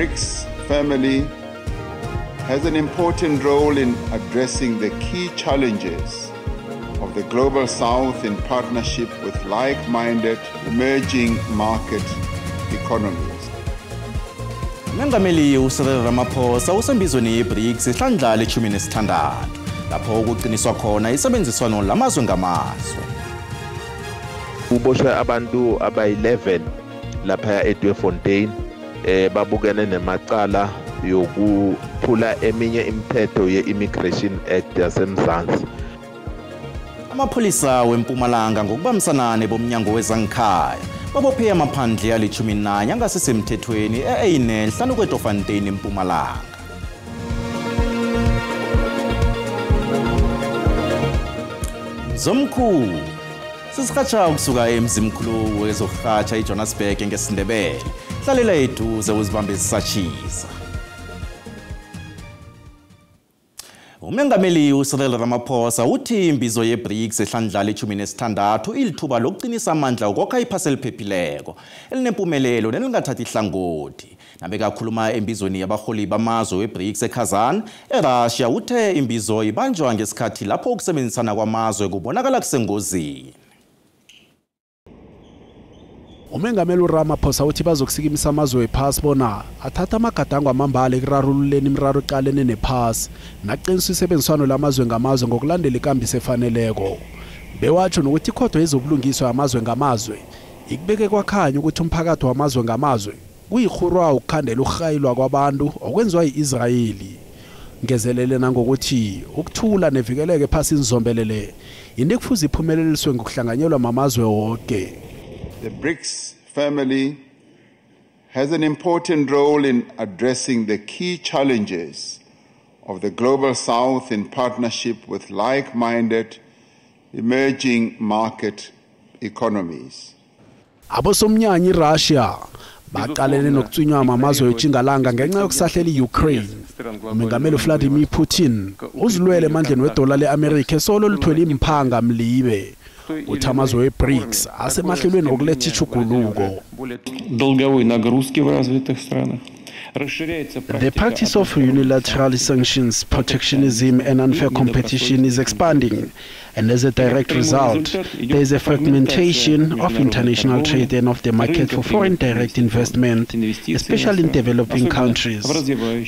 BRICS family has an important role in addressing the key challenges of the Global South in partnership with like-minded emerging market economies. Mengameli uCyril Ramaphosa usembizweni yeBRICS ihlandla le-16 lapho ukuqiniswa khona isebenziswano lamazwe ngamazwe. Kuboshwe abantu abayi-11 lapha eDweefontein babukene nemacala yokuphula eminye imithetho ye-Immigration Act yaseMzansi. Amapholisa weMpumalanga ngokubambisana nebomnyango wezangikhaya babophe amaphandle ali-14 angasesemthethweni e-Einel hlanu kweDoornfontein eMpumalanga. Mzomkhulu sisihatsha ukusuka emzimkhulu wezokurhatsha iJohannesburg ngesiNdebele. Hlalela eduze uzibambe zisatshisa. Umengameli uCyril Ramaphosa uthi imbizo yeBRICS ehlandla le-16 ilithuba lokuqinisa amandla ukwakha iphasi eliphephileko elinempumelelo nelingathathi ihlangothi. Nabekakhuluma embizweni yabaholi bamazwe weBRICS eKazan, eRussia, uthe imbizo ibanjwa ngesikhathi lapho ukusebenzisana kwamazwe kubonakala kusengozini. Umengameli uRamaphosa uthi bazokusikimisa amazwe wephasi bona athatha amagadango amambala ekurarululeni imiraro eqalene nephasi naqinisa isebenziswano lamazwe ngamazwe ngokulandela ikambiso efaneleko. Bewatsho nokuthi ikhotho yezobulungiswa yamazwe ngamazwe ikubeke kwakhanya ukuthi umphakathi wamazwe ngamazwe kuyirhurwa ukukhandela ukurhayilwa kwabantu okwenziwa yi-Israyeli. Ngezelele nangokuthi ukuthula nevikeleko ephasini zombelele into ekufuze iphumeleliswe ngokuhlanganyelwa mamazwe woke. The BRICS family has an important role in addressing the key challenges of the Global South in partnership with like-minded emerging market economies. Abosomnyanyi iRussia baqalene nokutswinywa mamazwe wetjingalanga ngenxa yokusahlela i-Ukraine. Umengameli Vladimir Putin uzilwele emandleni wedola le-Amerika esolo lithwele imphanga mlibe. Uthi amazwe we-BRICS asemahlelweni wokuletha itjhuguluko. Долговой нагрузки в развитых странах. The practice of unilateral sanctions, protectionism and unfair competition is expanding, and as a direct result, there is a fragmentation of international trade and of the market for foreign direct investment, especially in developing countries.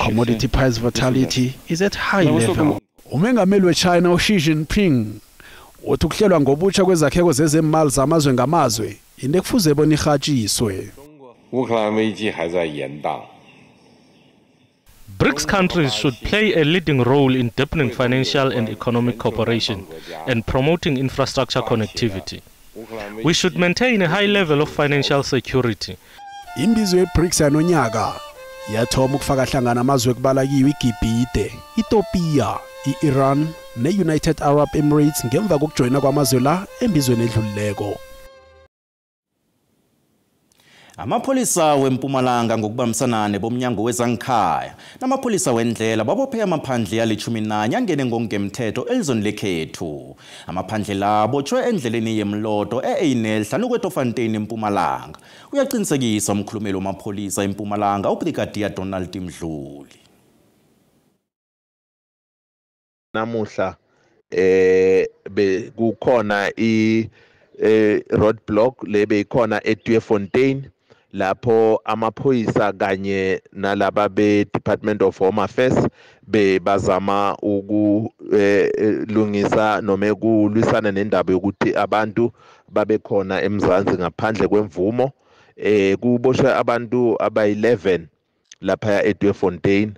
Commodity price volatility is at high level. Umengameli weChina uXi Jinping uthi ukuhlelwa ngobutsha kwezakheko zezemali zamazwe ngamazwe into ekufuze bona irhatshiswe. BRICS countries should play a leading role in deepening financial and economic cooperation and promoting infrastructure connectivity. We should maintain a high level of financial security. Imbizo yeBRICS yanonyaka yathoma ukufaka hlangana amazwe ekubala kiwo iGibhite, Ethiopia, i-Iran ne-United Arab Emirates ngemva kokujoyina kwamazwe la embizweni edlulileko. Amapholisa weMpumalanga ngokubambisana nebomnyango wezangikhaya namapholisa wendlela babophe amaphandle ali-14 angene ngokungemthetho elizweni lekhethu. Amaphandle la abotshwe endleleni yemlodo e-Einel hlanu kweDoornfontein eMpumalanga. Uyaqinisekisa umkhulumeli wamapholisa eMpumalanga uBrigadier Donald Mdluli. Namuhla kukhona i roadblock lebe ikhona eDweefontein lapho amaphoyisa kanye nalaba be Department of Home Affairs bebazama ukulungisa noma ukulwisana nendaba yokuthi abantu babe khona eMzansi ngaphandle kwemvumo. Kuboshwe abantu abayi-11 lapha eDweefontein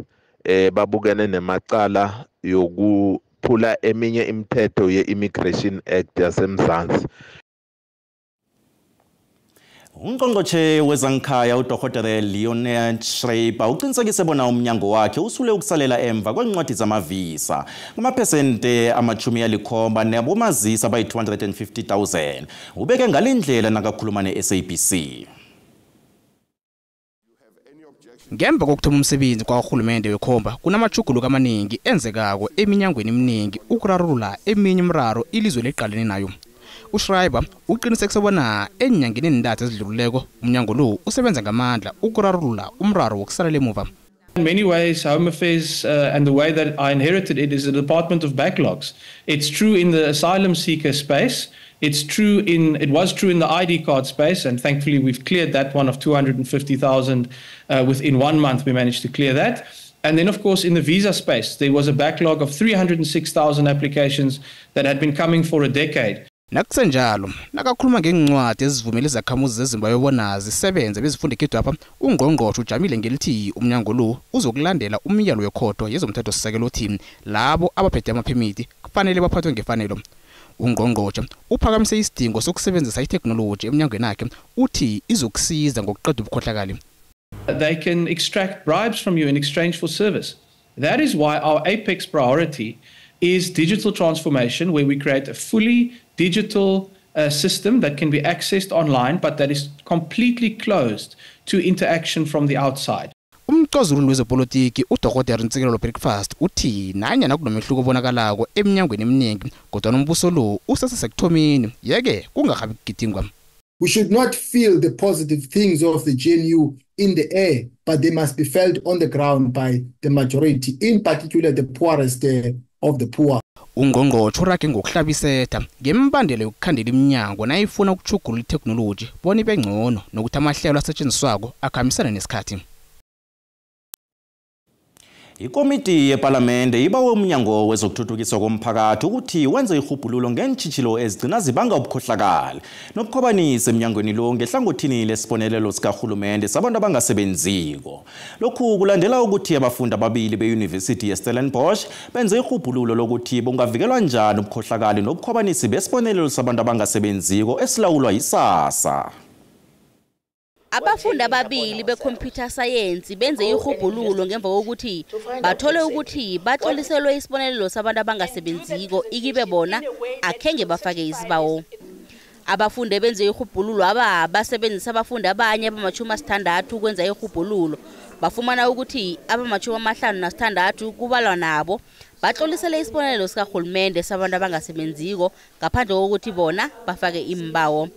babukene nemacala yokuphula eminye imithetho ye-Immigration Act yaseMzansi. Ungqongqotjhe wezangikhaya uDr Leonard Schreiber uqinisekise bona umnyango wakhe usule ukusalela emva kwencwadi zamavisa ngamaphesente 70 nabomazisi abayi-250,000. Ubeke ngalendlela nakakhuluma ne-SABC. Ngemva kokuthoma umsebenzi kwahulumende wekhomba kunamajuguluko amaningi enzekako eminyangweni eminingi ukurarulula eminye imiraro ilizwe liqalene nayo. USchreiber uqinisekise bona eenyangeni ezintathu ezidlulileko umnyango lo usebenza ngamandla ukurarulula umraro wokusalela emuva. In many ways, Home Affairs and the way that I inherited it is a department of backlogs. It's true in the asylum seeker space. It was true in the ID card space, and thankfully we've cleared that one of 250,000 within 1 month. We managed to clear that. And then, of course, in the visa space, there was a backlog of 306,000 applications that had been coming for a decade. Nakusenjalo, nakakhuluma ngencwadi ezivumela izakhamuzi zeZimbabwe bona zisebenze bezifunde ekhethwapha, ungqongqotjhe ujamile ngelithi umnyango lo uzokulandela umyalo wekhotho yezomthethosisekelo othi labo abaphethe amaphemiti kufanele baphathwe ngefanelo. Ungqongqotjhe uphakamise isidingo sokusebenzisa itheknoloji emnyangweni wakhe, uthi izokusiza ngokuqeda ubukhohlakali. They can extract bribes from you in exchange for service. That is why our apex priority is digital transformation, where we create a fully digital system that can be accessed online, but that is completely closed to interaction from the outside. Umcozululi wezepolitiki uDr Ntsikelelo Breakfast uthi nanyana kunomehluko obonakalako eminyangweni eminingi, kodwa nombuso lo usesekuthomeni, yeke kungahabi kugidingwa. We should not feel the positive things of the GNU in the air, but they must be felt on the ground by the majority, in particular the poorest of the poor. Ungqongqotjhe urage ngokuhlabisetha ngembandela yokukhandela iminyango nayifuna ukutjhugulula itheknoloji bona ibe ngcono nokuthi amahlelo asetshenziswako akhambisane nesikhathi. Ikomiti yePalamende ibawe umnyango wezokuthuthukiswa komphakathi ukuthi wenze irhubhululo ngeentjhijilo ezigcina zibanga ubukhohlakali nobukhwabanisi emnyangweni lo ngehlangothini lesibonelelo sikarhulumende sabantu abangasebenziko. Lokhu kulandela ukuthi abafundi ababili beYunivesithi yeStellenbosch benze irhubhululo lokuthi bungavikelwa njani ubukhohlakali nobukhwabanisi besibonelelo sabantu abangasebenziko esilawulwa yiSASSA. Abafundi ababili be-computer science benze irhubhululo ngemva kokuthi bathole ukuthi batloliselwe isibonelelo sabantu abangasebenziko ikibe bona akhenge bafake isibawo. Abafundi benze irhubhululo aba basebenzisa abafundi abanye abama-60 ukwenza irhubhululo, bafumana ukuthi abama-56 kubalwa nabo batlolisele isibonelelo sikarhulumende sabantu abangasebenziko ngaphandle kokuthi bona bafake imbawo.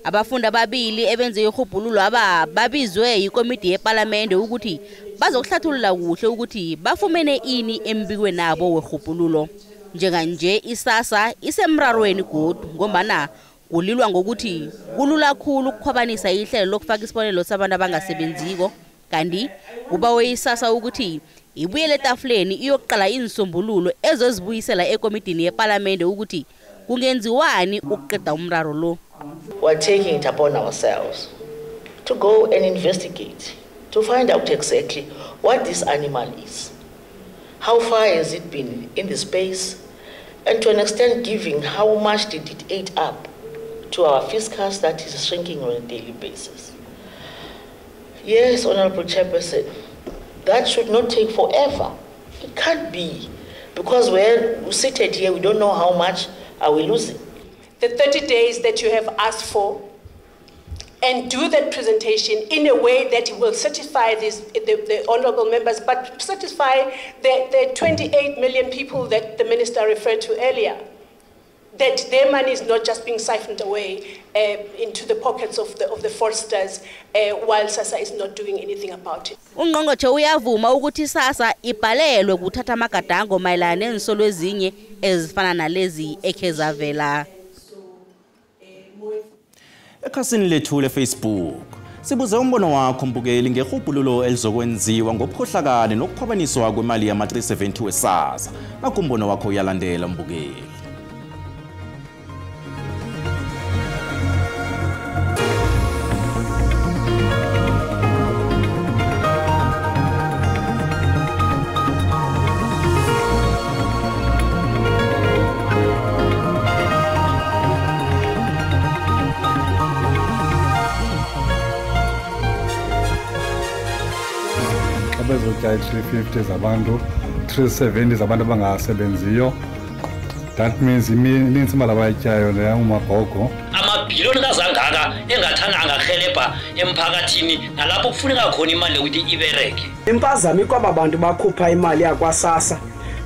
Abafundi ababili ebenze irhubhululo aba babizwe yikomiti yePalamende ukuthi bazokuhlathulula kuhle ukuthi bafumene ini embikweni nabo werhubhululo. Njenganje iSASSA isemrarweni godu ngombana kulilwa ngokuthi kulula khulu ukukhwabanisa ihlelo lokufaka isibonelelo sabantu abangasebenziko, kanti kubawe iSASSA ukuthi ibuyele etafuleni iyokuqala iinsombululo ezozibuyisela ekomidini yePalamende ukuthi kungenziwani ukuqeda umraro lo. We're taking it upon ourselves to go and investigate, to find out exactly what this animal is, how far has it been in the space, and to an extent giving how much did it eat up to our fiscus that is shrinking on a daily basis. Yes, Honorable Chairperson, that should not take forever. It can't be, because we're seated here, we don't know how much are we losing. The 30 days that you have asked for, and do that presentation in a way that will satisfy the honorable members, but satisfy the 28 million people that the minister referred to earlier, that their money is not just being siphoned away into the pockets of the fraudsters while SASSA is not doing anything about it. Ungqongqotjhe uyavuma ukuthi SASSA ibhalelwe kuthatha amagadango mayelana neensolo ezinye ezifana nalezi ekhe zavela. Ekhasini lethu le-Facebook sibuze umbono wakho mbukeli ngerhubhululo elizokwenziwa ngobukhohlakali nokukhwabaniswa kwemali yama-370 weSASSA. Nakho umbono wakho uyalandela mbukeli. Bezotya i-350 zabantu, 370 zabantu abangasebenziyo. That means ininzi imali abayityayo leya umagogo. Amabhiliyoni kazangaka engathanda angahelebha emphakathini nalapho kufuneka khona imali yokuthi ibereke. Impazamo ikwaba bantu bakhupha imali yakwaSASSA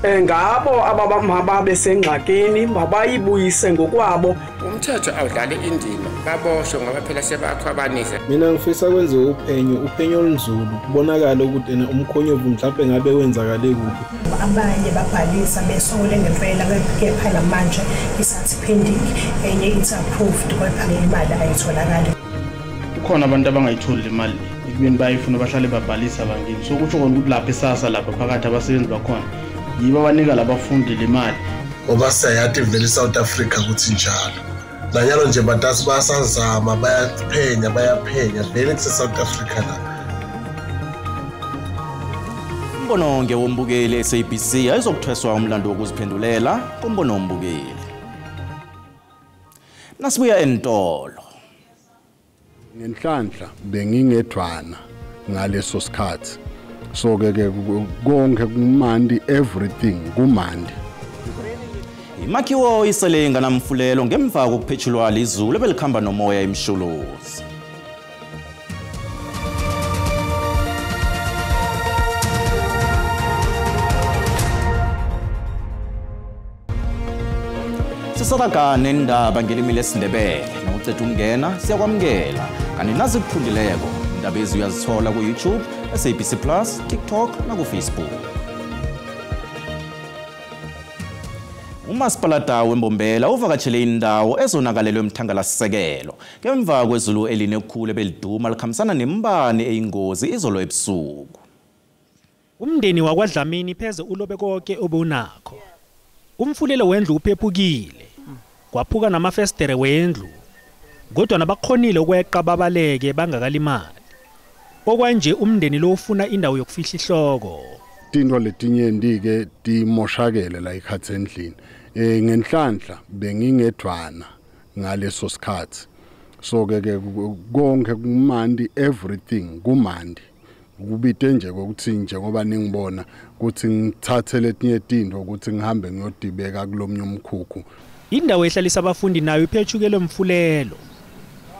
Ngabo abababe sengxakini mabayibuyise ngokwabo. Umthetho awudlali indima, baboshwe ngoba phela sebakhwabanisa. Mina ngifisa kwenziwe uphenyo olunzulu, kubonakale ukuthi ena umkhonyovu mhlawumbe ngabe wenzakale kuphi. Abanye babhalisa besole ngempela, kepha namanje isathi pending, enye ithi approved, kodwa imali ayitholakali. Kukhona abantu abangayitholi imali ekubeni bayifuna, bahlale babhalisa bangeni. So kusho kona ukuthi lapha esasa lapha phakathi abasebenzi bakhona yibo abanika labafundi le mali. Ngoba siyayathi vele iSouth Africa ukuthi njalo nanyalo nje batasi basazama, bayaphenya vele kuse-South Africa la. Umbono ngewombukeli SABC ayizokuthweswa umlando wokuziphendulela kumbono wombukeli. Nasibuya entolo. Ngenhlanhla bengingedwana ngaleso sikhathi. So ke konke kumandi, everything kumandi. Imakhiwo isele inganamfulelo ngemva kokuphetshulwa lizulu ebelikhamba nomoya emsholozi. Sisaraga nendaba ngelimi lesiNdebele. Nawuceda ukungena siyakwamukela. Kanti nazikuphundileko indaba ezi uyazithola ku-YouTube, SABC Plus, TikTok naku-Facebook. Umasipalata weMbombela uvakatshele indawo ezonakalelwe emthangalasisekelo ngemva kwezulu elinekhulu ebeliduma likhambisana nembani eyingozi izolo ebusuku. Umndeni wakwaDlamini pheze ulobe konke obunakho. Umfulelo wendlu uphephukile, kwaphuka namafestere wendlu, kodwa nabakhonile ukweqa babaleke bangakalimali. Okwanje umndeni lo ufuna indawo yokufihla ihloko. Tinto letinyenti-ke timoshakele la ikhathi endlini. Ngenhlanhla bengingedwana ngaleso sikhathi. So ke konke kumandi, everything kumandi. Kubite nje ukuthi njengoba ningibona ukuthi ngithathe letinye tinto ukuthi ngihambe ngiyodibeka kulomnye umkhukhu. Indawo ehlalisa abafundi nayo iphetshukelwe mfulelo.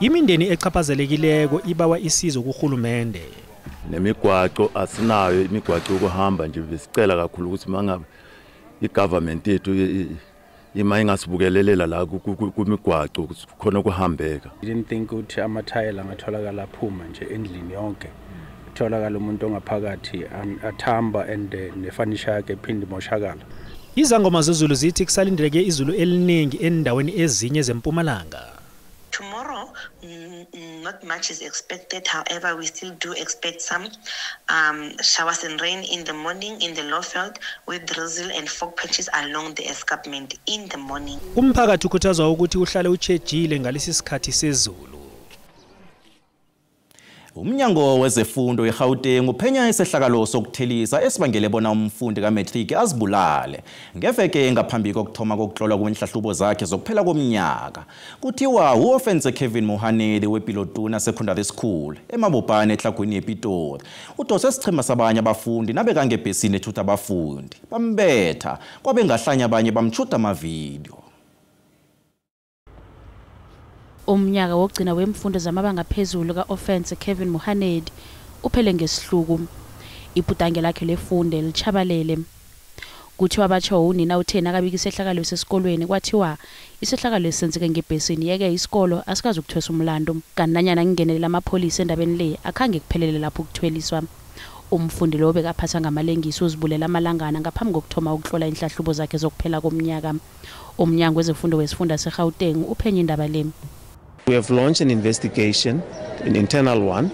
Imindeni echaphazelekileko ibawa isizo kuhulumende. Nemigwaco asinayo, imigwaco yokuhamba nje besicela kakhulu ukuthi mangabe igovernment yethu ima ingasibukelelela la kumigwaco khona ukuhambeka. I didn't think ukuthi amathayela angatholakala aphuma nje endlini yonke. Tholakala umuntu ongaphakathi athamba and nefanisha yakhe iphinde imoshakala. Izangoma zezulu zithi kusalindeleke izulu eliningi endaweni ezinye zempumalanga. Tomorrow, not much is expected. However, we still do expect some showers and rain in the morning in the Lowveld with drizzle and fog patches along the escarpment in the morning. Umphakathi ukhuthazwa ukuthi uhlale utshejile ngalesi sikhathi sezulu. Umnyango wezefundo eGauteng uphenya isehlakalo sokuthelisa esibangele bona umfundi kaMatric azibulale ngeveke ngaphambi kokuthoma kokuhlolwa kwenhlahlubo zakhe zokuphela komnyaka. Kuthiwa uOffense Kevin Mohanedi wePilotuna Secondary School eMabopane eTlagwini yePitori udose isichema sabanye abafundi nabekangebhesini ethutha abafundi bambetha kwabe ngahlanya abanye bamshuta amavidiyo. Umnyaka wokugcina wemfundo zamabanga phezulu ka-Offense Kevin Mohanedi uphele ngesihluku. Ibhudange lakhe lefunde lichabalele. Kuthiwa batsho unina uthe nakabika isehlakalo sesikolweni kwathiwa isehlakalo esenzeke ngebhesini, yeke isikolo asikazi ukuthwesa umlando. Kanti nanyana ngingenelela amapholisa endabeni le akhange kuphelele lapho ukuthweliswa. Umfundi lo bekaphatha ngamalengiso uzibulela amalangana ngaphambi kokuthoma ukuhlola inhlahlubo zakhe zokuphela komnyaka. Umnyango wezefundo wesifunda seGauteng uphenye indaba le. We have launched an investigation, an internal one,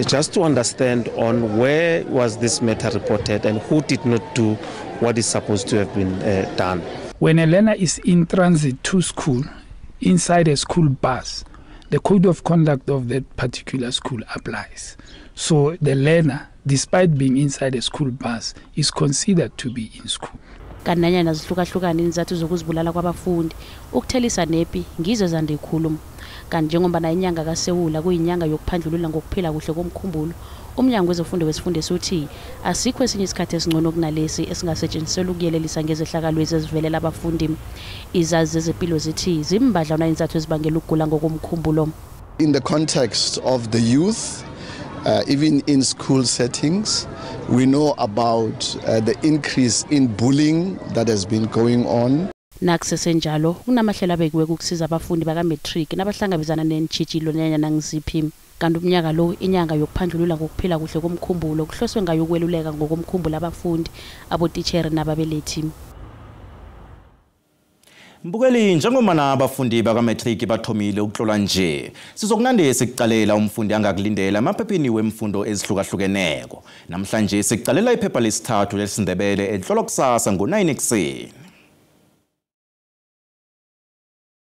just to understand on where was this matter reported and who did not do what is supposed to have been done. When a learner is in transit to school, inside a school bus, the code of conduct of that particular school applies. So the learner, despite being inside a school bus, is considered to be in school. Kanti nanyana zihlukahlukana iinzathu zokuzibulala kwabafundi, ukuthelisa nepi ngizo ezande khulu. Kanti njengoba inyanga kaSewula kuyinyanga yokuphandlulula ngokuphila kuhle komkhumbulo, umnyango wezefundo wesifundisi uthi asikho esinye isikhathi esingcono kunalesi esingasetshenziselwa ukuyelelisa ngezehlakalo ezivelela abafundi. Izazi zezempilo zithi zimbadlwana iinzathu ezibangela ukugula ngokomkhumbulo. In the context of the youth, Even in school settings, we know about the increase in bullying that has been going on. Nakusesenjalo kunamahlelo abekiwe ukusiza abafundi baka-matric nabahlangabezana neentjhijilo nanyana ngiziphi. Kanti umnyaka lo inyanga yokuphandlulula ngokuphila kuhle komkhumbulo kuhloswe ngayo ukweluleka ngokomkhumbulo abafundi, abotitjhere nababelethi. Mbukeli, njengomana abafundi baka-matric bathomile ukuhlola nje, sizokunande sikucalela umfundi angakulindela emaphepheni wemfundo ezihlukahlukeneko. Namhlanje sikucalela iphepha lesithathu lesiNdebele elihlolwa kusasa ngo-9 ekuseni.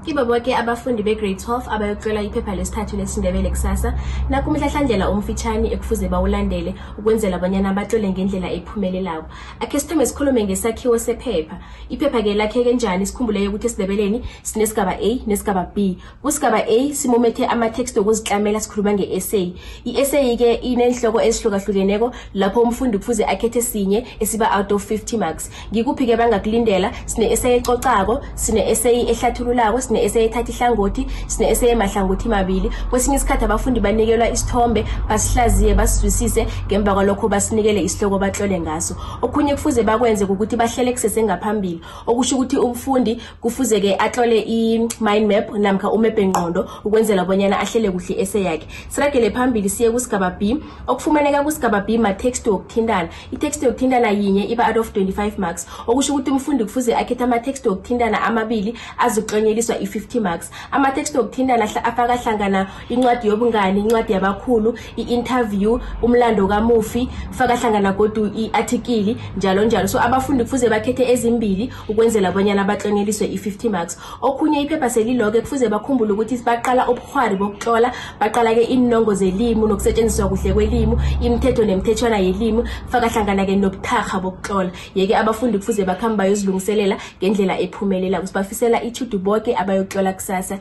Kibo boke abafundi be-grade 12 abayocela iphepha lesithathu lesiNdebele kusasa, nakumhlahlandlela omfitshane ekufuze bawulandele ukwenzela bonyana batlole ngendlela ephumelelako. Akhe sithome sikhulume ngesakhiwo sephepha. Iphepha-ke lakheke njani? Sikhumbuleke ukuthi esiNdebeleni sinesigaba A nesigaba B. Kusigaba A simumethe ama-text okuziklamela, sikhuluma nge-essay. I-essay-ke inenhloko ezihlukahlukeneko lapho umfundi kufuze akhethe sinye esiba out of 50 marks. Ngikuphi-ke bangakulindela? Sine-essay ecocako, sine-essay ehlathululako, sine-essay ethatha ihlangothi, sine-essay emahlangothi mabili. Kwesinye isikhathi abafundi banikelwa isithombe basihlaziye, basizwisise, ngemva kwalokho basinikele isihloko batlole ngaso. Okhunye kufuze bakwenze ukuthi bahlele kusesengaphambili, okusho ukuthi umfundi kufuze-ke atlole i-mind map namkha umebhe ngqondo ukwenzela bonyana ahlele kuhle i-essay yakhe. Siragele phambili siye kusigaba B. Okufumaneka kusigaba B ma-text wokuthintana. I-text yokuthintana yinye iba out of 25 marks, okusho ukuthi umfundi kufuze akhethe ama-text wokuthintana amabili azoklonyeliswa i-50 marks. Ama-text wokuthintana afaka hlangana incwadi yobungani, incwadi yabakhulu, i-interview, umlando kamufi, faka hlangana godu i-article, njalo njalo. So abafundi kufuze bakhethe ezimbili ukwenzela bonyana baklonyeliswe i-50 marks. Okhunye, iphepha seliloke kufuze bakhumbule ukuthi baqala ubukhwari bokutlola, baqala-ke inongo zelimi nokusetshenziswa kuhle kwelimi, imithetho nemithetshwana yelimi, faka hlangana-ke nobuthakgha bokutlola. Yeke abafundi kufuze bakhambe bayozilungiselela ngendlela ephumelelako. Sibafisela itjhudu boke abayokutlola kusasa.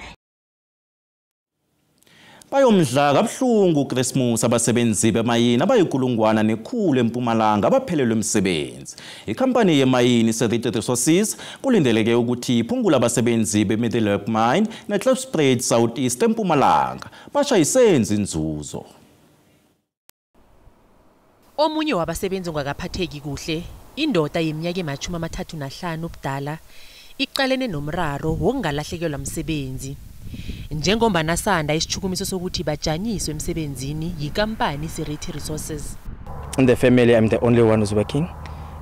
Bayomdla kabuhlungu uKrismus abasebenzi bemayini abayi-1100 eMpumalanga abaphelelwe emsebenzi. Ikhampani yemayini Seriti Resources kulindeleke ukuthi iphungule abasebenzi be-Middelburg Mine ne-Klipspruit South East eMpumalanga, bashayisenze inzuzo. Omunye wabasebenzi ongakaphatheki kuhle, indoda yeminyaka ema-35 ubudala, iqalene nomraro wokungalahlekelwa msebenzi njengombana sanda isichukumiso sokuthi bajanyiswe emsebenzini yikampani Seriti Resources. In the family, I'm the only one who's working,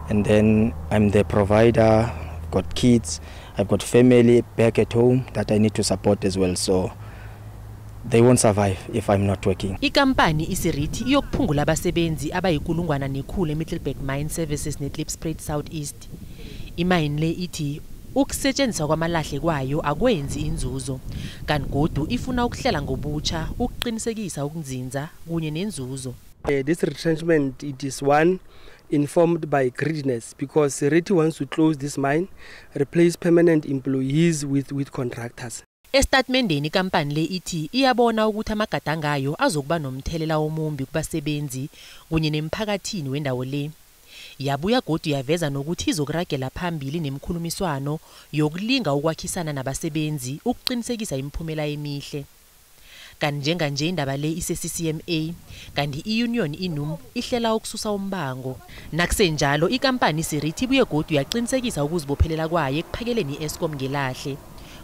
and then I'm the provider. I've got kids, I've got family back at home that I need to support as well. So they won't survive if I'm not working. Ikampani iSeriti iyokuphungula abasebenzi abayi-1100 eMiddelburg Mine Services neKlipspruit South East. Imayini le ithi ukusetshenziswa kwamalahle kwayo akwenzi inzuzo, kanti godu ifuna ukuhlela ngobutsha ukuqinisekisa ukunzinza kunye nenzuzo. This retrenchment, it is one informed by greediness, because Seriti wants to close this mine, replace permanent employees with contractors. Estatimendeni ikampani le ithi iyabona ukuthi amagadangayo azokuba nomthelela omumbi kubasebenzi kunye nemphakathini wendawo le. Yabuya godu yaveza nokuthi izokuragela phambili nemkhulumiswano yokulinga ukwakhisana nabasebenzi ukuqinisekisa imiphumela emihle. Kanti njenganje indaba le ise-CCMA, kanti i-union iNUM ihlela ukususa umbango. Nakusenjalo ikampani Seriti ibuye godu yaqinisekisa ukuzibophelela kwayo ekuphakeleni i-Eskom ngelahle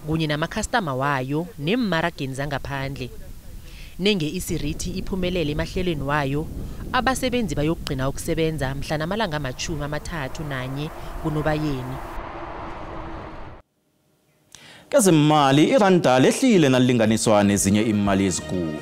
kunye namakhastama wayo neemarageni zangaphandle. Nenge iSeriti iphumelele emahlelweni wayo, abasebenzi bayokugcina ukusebenza mhla namalanga 31 kuNobayeni. Kezemali, iranda lehlile nalilinganiswa nezinye imali ezikulu.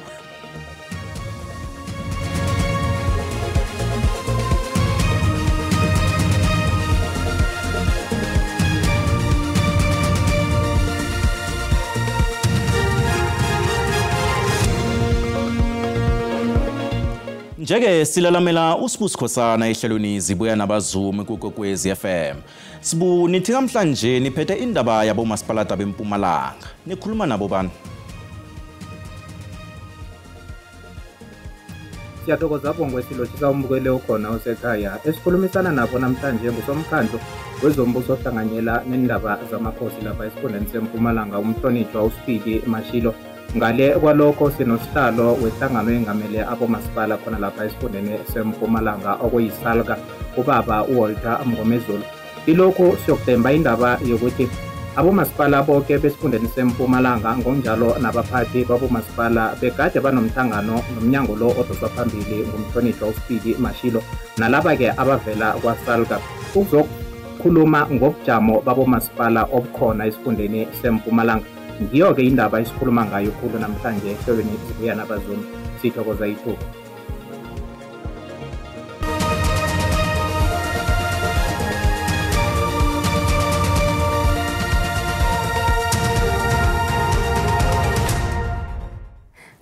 Njeke silalamela uSibu Sikhosana ehlelweni Zibuya Nabazumi kuKwekwezi FM. Sibu, nithi namhlanje niphethe indaba yabomasipalata beMpumalanga. Nikhuluma nabo bani? Siyathokoza Bongwe, silotshisa umbukeli okhona osekhaya. Esikhulumisana nabo namhlanje ngusomkhandlu wezombuso ohlanganyela nendaba zamakhosi lapha esifundeni seMpumalanga, umhlonishwa uSpeedy Mashilo. Ngale kwalokho sinosihlalo wehlangano engamele abomasipala khona lapha esifundeni seMpumalanga okuyiSalga, ubaba uWalter Mngomezulu. Ilokhu siyokudemba indaba yokuthi abomasipala bonke besifundeni seMpumalanga ngokunjalo nabaphathi babomasipala bekade banomhlangano nomnyango lo odoswa phambili ngumhlonishwa uSpeedy Mashilo nalaba-ke abavela kwaSalga ukuzokhuluma ngobujamo babomasipala obukhona esifundeni seMpumalanga. Ngiyo-ke indaba esikhuluma ngayo khulu namhlanje ehlelweni Zibuya Nabazumi. Sithokoza ithuba.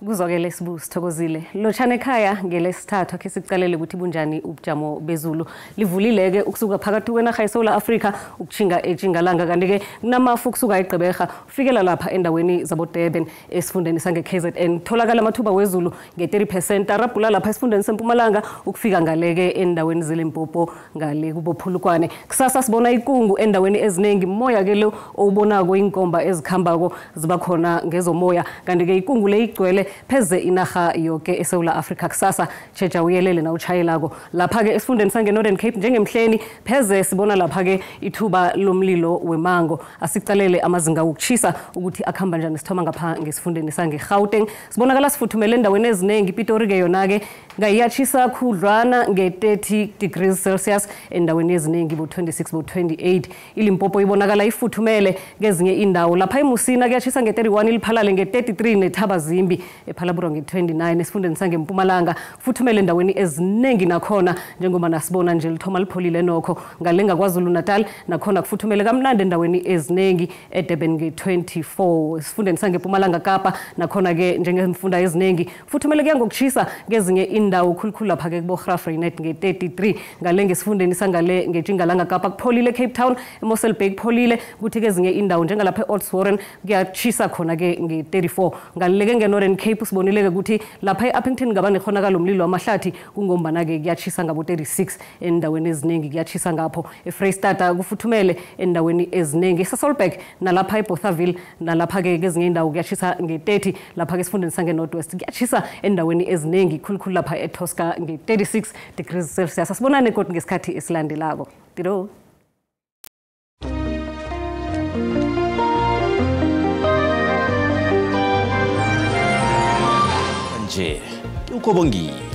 Kuzwakele Sibu, sithokozile. Lotshana ekhaya ngelesithathu akhe sikucalele ukuthi bunjani ubujamo bezulu. Livulile-ke ukusuka phakathi kwenarha yeSouth Africa ukutshinga eTjingalanga, kanti-ke kunamafu ukusuka eGqeberha ufikela lapha endaweni zabo-Durban esifundeni sange-KZN. Tholakala amathuba wezulu nge-30% arabhula lapha esifundeni seMpumalanga ukufika ngale-ke endaweni zeLimpopo ngale kubophulukwane. Kusasa sibona ikungu endaweni eziningi, moya-ke lo owubonako inkomba ezikhambako ziba khona ngezomoya, kanti-ke ikungu le igcwele pheze inarha yoke eSouth Africa. Kusasa tjheja uyelele na utshayelako. Lapha-ke esifundeni sange-Northern Cape njengemhleni pheze sibona lapha-ke ithuba lomlilo wemango. Asicalele amazinga wokuchisa ukuthi akuhamba njani. Sithoma ngapha ngesifundeni sange-Gauteng, sibonakala sifuthumele endaweni eziningi. iPitori-ke yona-ke ngayiyatshisa khudlwana nge-30 degrees Celsius endaweni eziningi bo-26 bo-28. iLimpopo ibonakala ifuthumele kezinye indawo. Lapha eMusina kuyatshisa nge-31, iLiphalale nge-33 neThabazimbi ePhalabura nge-29. Esifundeni sangeMpumalanga futhumele endaweni eziningi nakhona njengoba nasibona nje lithoma lipholile nokho. Ngale ngaKwaZulu Natal nakhona kufuthumele kamnandi endaweni eziningi, eDurban nge-24. Esifundeni sangeMpumalanga Kapa nakhona-ke njengemfunda eziningi futhumele kuya ngokushisa kezinye indawo, khulukhulu lapha-ke kubo-Graaff-Reinet nge-33. Ngale ngesifundeni sangale ngeTjingalanga Kapa kupholile, Cape Town eMossel Bay kupholile, kuthi kezinye indawo njengalapha e-Oudtshoorn kuyatshisa khona-ke nge-34. Ngaleke nge-Northern Cape sibonile-ke ukuthi lapha e-Upington ngaba nekhonakalo umlilo wamahlathi, kungombana-ke kuyatshisa ngabo-36 endaweni eziningi, kuyatshisa ngapho. eFreystata kufuthumele endaweni eziningi. eSasolburg nalapha eBothaville nalapha-ke kezinye indawo kuyatshisa nge-30. Lapha-ke esifundeni sange-North West kuyatshisa endaweni eziningi, khulukhulu lapha eTosca nge-36 degrees Celsius. Asibonane kodwa ngesikhathi esilandelako. Tiro. Nje ukobongile.